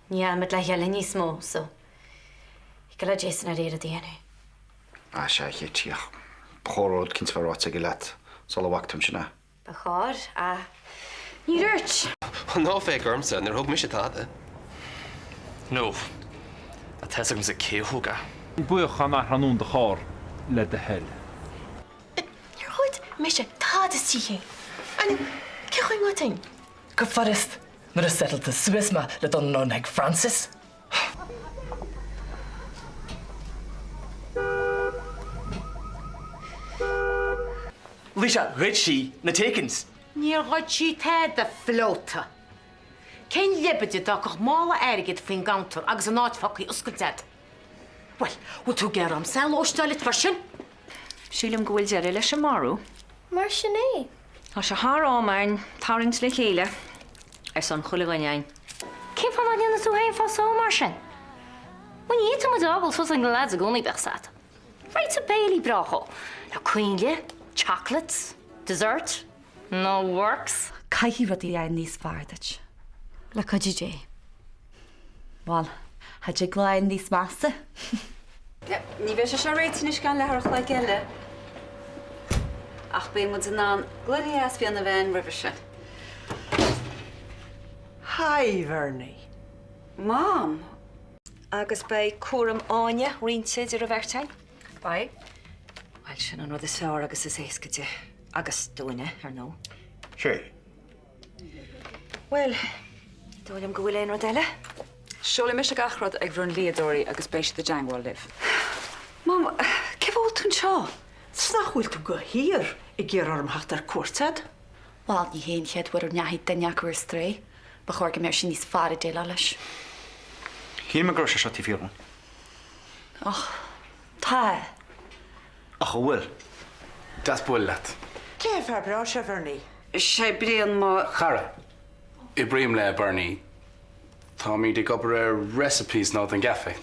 Ní fhaighimid le chéile níos mó so thig le Jason ar iarraidh a dhéanamh. Á sea, a Chéití, ach ba chóir rud eicínt a bheith ráite aige leat sula bhfaca tú ansin é. Ba chóir, ach ní dúirt. Ná féach ormsa, níor thóg mise tada. No, tá a fhios agamsa cé a thóg é. Buíoch gan athrá anonn do charr, le do thoil. Níor ghoid mise tada istoíche. Ainm, cé chaoi ngoidfinn? Go furast, nuair a setal tú suas mé le dul anonn chuig Francis. Lisa, ghoid sí na Takens. Níor ghoid sí tada, phleota. Cén leibide a d'fhágfadh mála airgid faoin gcounter agus an áit fágtha oscailte a'd? Bhuel, bhfuil tú ag iarraidh ormsa é a lóisteáil duit mar sin? Sílim go bhfuil deireadh leis an marú. Mar sin é. Tá sé thar am againn tarraingt le chéile ar son chuile dhuine againn. Cén fáth nach ndéanann tú féin fá só mar sin? Bhuel, ní fhéadfadh muid a fhágáil suas ag na lads i gcónaí, bheadh 's a'd. Réiteach béilí breá dhó, le coinnle, chocolates, dessert, the works. Caithfidh rudaí a fháil níos fearr duit. Le cuidiú Dé. Bhuel, cha dtig leo a fháil níos measa. Ní bheidh sé seo réitithe anois i gceann leathuair a chloig eile. Ach beidh muid in ann gloine dheas fíona a bheith againn roimhe sin. Hi, Bhernie. Mam! Agus beidh cúram Áine roinnte idir an bheirt againn? Beidh. Bhuel, sin an rud is fearr agus is éasca di. Agus dúinne, ar ndóigh. Sé. Bhuel, ní dóigh liom go bhfuil aon rud eile. Seolfaidh mise gach rud ag bhur ndlíodóirí agus beidh siad i dteangmháil libh. Mam, cén fáth a bhfuil tú anseo? 'S nach bhfuil tú go shíor ag iarraidh orm theacht ar cuairt a'd? Bhuel, ní hé an chéad uair a ndeachaigh duine acu ar strae. Ba chóir go mbeadh sí níos fearr ag déileáil leis. Shíl mé go raibh sé seo taobh thiar dhúinn. Ach tá. Ach an bhfuil? Deas bualadh leat. Cé an fear breá seo, Bhernie? Sé Brian mo. chara. Oibrím le Bernie. Táimid ag obair ar recipes nua don gcaife.